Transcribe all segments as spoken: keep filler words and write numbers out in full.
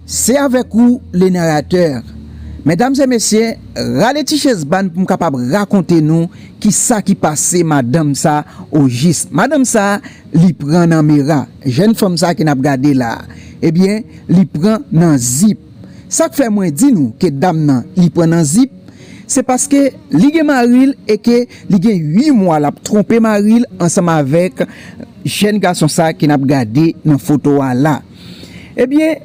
Se avèk ou, le narratè. Medam e mesye, rale ti chèz bann pou m kapab rakonte nou kisa ki pase madanm sa ojis. Madanm sa, li pran nan mera. Jèn fanm sa ke n ap gade la, ebyen, li pran nan zip. Sa k fè mwen di nou ke dam nan, li pran nan zip, se paske li gen mari l e ke li gen uit mwa l ap twonpe mari l ansanm avèk jèn gason sa ke n ap gade nan foto a la. Ebyen,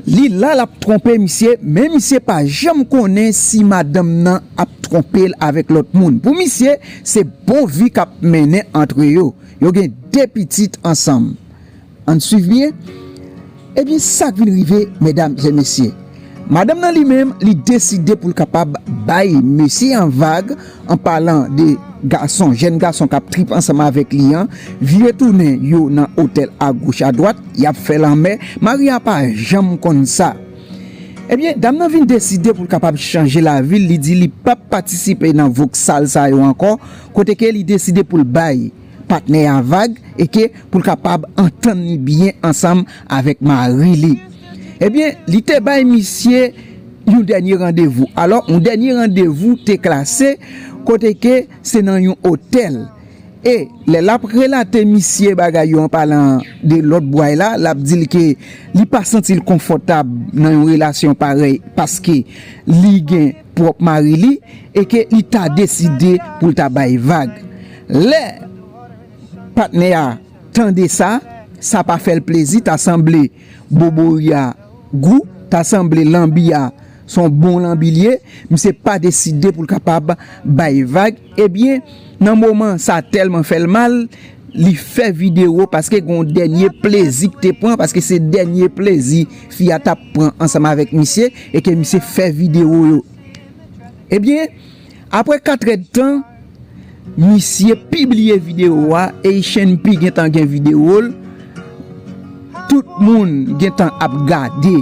li la l ap twonpe misye, men misye pa janm konnen si madanm nan ap twonpe l avèk lòt moun. Pou misye, se bon vi k ap mennen antre yo. Yo gen de pitit ansanm. Ann swiv byen. Ebyen, sa k vin rive, medam e mesye. Madanm nan li menm, li deside pou l kapab bay mesye an vag, an palan de gason, jèn gason k ap trip ansanm avèk li an, vire tounen yo nan otèl agoch adwat, y ap fè lanmè, mari a pa janm konn sa. Ebyen, dam nan vin deside pou l kapab chanje lavi l, li di li p ap patisipe nan voksal sa yo ankò, kote ke li deside pou l bay patnè a vag e ke pou l kapab antann li byen ansanm avèk mari li. Ebyen, li te bay misye yon dènye randevou. Alò, yon dènye randevou te klase kote ke se nan yon otèl. E lè l ap relate misye bagay yo an palan de lòt bway la, l ap di l ke li pa santi l konfòtab nan yon relasyon parèy paske li gen pwòp mari li e ke li ta deside pou l ta bay vag. Lè patnè a tande sa, sa pa fè l plezi, ta sanble bobori a gou, ta sanble lanbi a se yon bon lanbi l ye, misye pa deside pou l kapab bay vag. Ebyen, nan moman sa tèlman fè l mal, li fè videwo paske gen yon dènye plezi k te pran, paske se dènye plezi fi a t ap pran ansanm avèk misye e ke misye fè videwo yo. Ebyen, apre katrèdtan, misye pibliye videwo a, Haitian P gentan gen videwo l. Tout moun gentan ap gade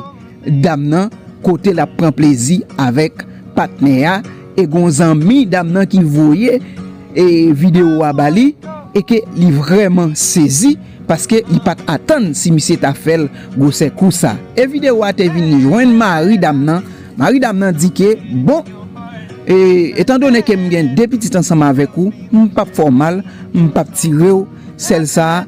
dam nan kote l ap pran plezi avèk patnè a, e gon zanmi dam nan ki voye e videwo a ba li, e ke li vrèman sezi paske li pa t atann si misye ta fè l gwosè kou sa. E videwo a te vin jwenn mari dam nan. Mari dam nan di ke, bon, e, etandone ke m gen de pitit ansanm avèk ou, m p ap fè w mal, m p ap tire w, sèl sa a,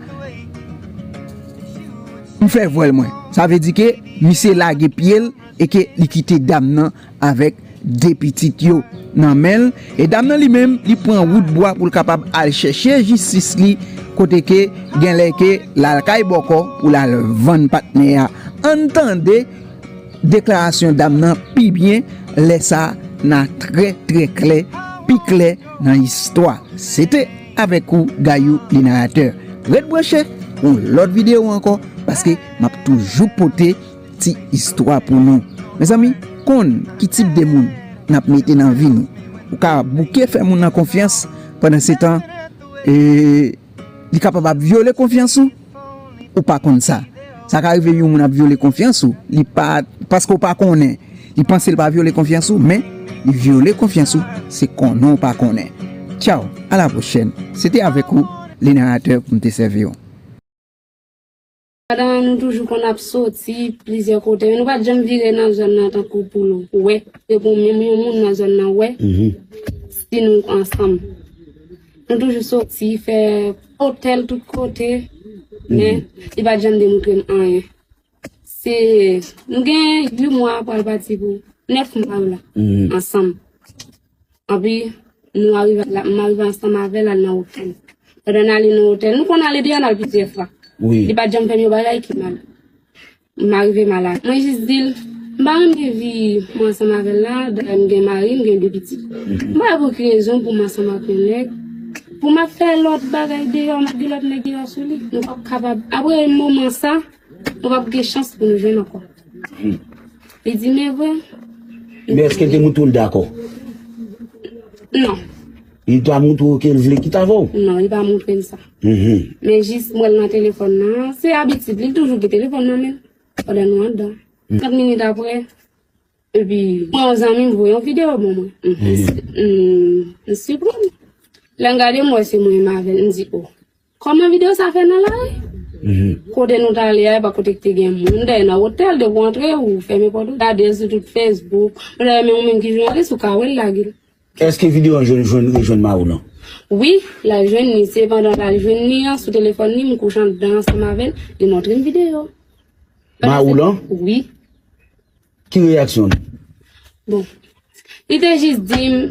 m fè vwèl mwen. Sa vle di ke misye lage pye l e ke li kite dam nan avèk de pitit yo nan men l. E dam nan li menm, li pran wout bwa pou l kapab al chèche jistis li, kote ke genlè ke l al kay bòkò pou l al vann patnè a. Ann tande deklarasyon dam nan pi byen, lè sa n a trè, trè klè, pi klè nan istwa. Se te avèk ou, Gayou, le narratè. Ret branche pou yon lòt videwo ankò, paske m ap toujou pote ti istwa pou nou. Mezanmi, konn ki tip de moun n ap mete nan vi nou. Ou ka bouke fè moun nan konfyans, pandan se tan, e, li kapab ap vyole konfyans ou, ou pa konn sa. Sa ka rive yon moun ap vyole konfyans ou, li pa, paske w pa konnen. Li panse l pa vyole konfyans ou, men li vyole konfyans ou, se konnen w pa konnen. Tchaw, a la pwochèn. Se te avèk ou, le narratè, pou m te sèvi w. Pandan nou toujou konn ap soti plizyè kote, men nou pa t janm vire nan zòn nan tankou pou l wè. Yo pou menm yon moun nan zòn nan wè si nou ansanm. Nou toujou soti, fè otèl tout kote, men li pa t janm demontre m anyen. Se, nou gen uit mwa pral pati pou nèf mwa la, ansanm. Anpi, nou arive la, m arive ansanm avè l al nan otèl. Pandan n ale nan otèl, nou konn ale deyò, n al plizyè fwa. Wi. Li pa t janm fè m yon bagay ki mal. M arive malad. Mwen jis di l, m pa renmen vi mwen ansanm avè l la, dayè m gen mari, m gen de pitit. M pa wè pou ki rezon pou m ansanm ak yon nèg, pou m ap fè lòt bagay deyò, m ap gen lòt nèg deyò sou li. Nou p ap kapab. Apre moman sa, nou p ap gen chans pou nou jwenn ankò. Li di, men vre. Men èske l te montre w l dakò? Non. Li pa montre w ke l vle kite avè w? Non, li pa montre m sa. Men jis m wè l nan telefòn nan. Se abitid li, li toujou gen telefòn nan men l pandan nou anndan. Trant minit apre, epi mwen yon zanmi m voye yon videyo ban mwen. M, m, m siprann. Lè m gade, m wè se mwen menm avè l. M di, o. Kòman videyo sa fè nan lari? Kote nou t ale a, e pa kote ki te gen moun. Dayè, nan otèl, depi w antre, ou fèmen pòt ou, gade l sou tout Facebook. Dayè, menm ou menm ki jounalis, ou ka wè l lage l. Èske videyo an jwenn, jwenn, jwenn Maroulan? Wi, l al jwenn li. Se pandan l al jwenn li an, sou telefòn li, m kouche anndan ansanm avè l, li montre m videyo. Maroulan? Wi. Ki reyaksyon l? Bon. Li te jis di m,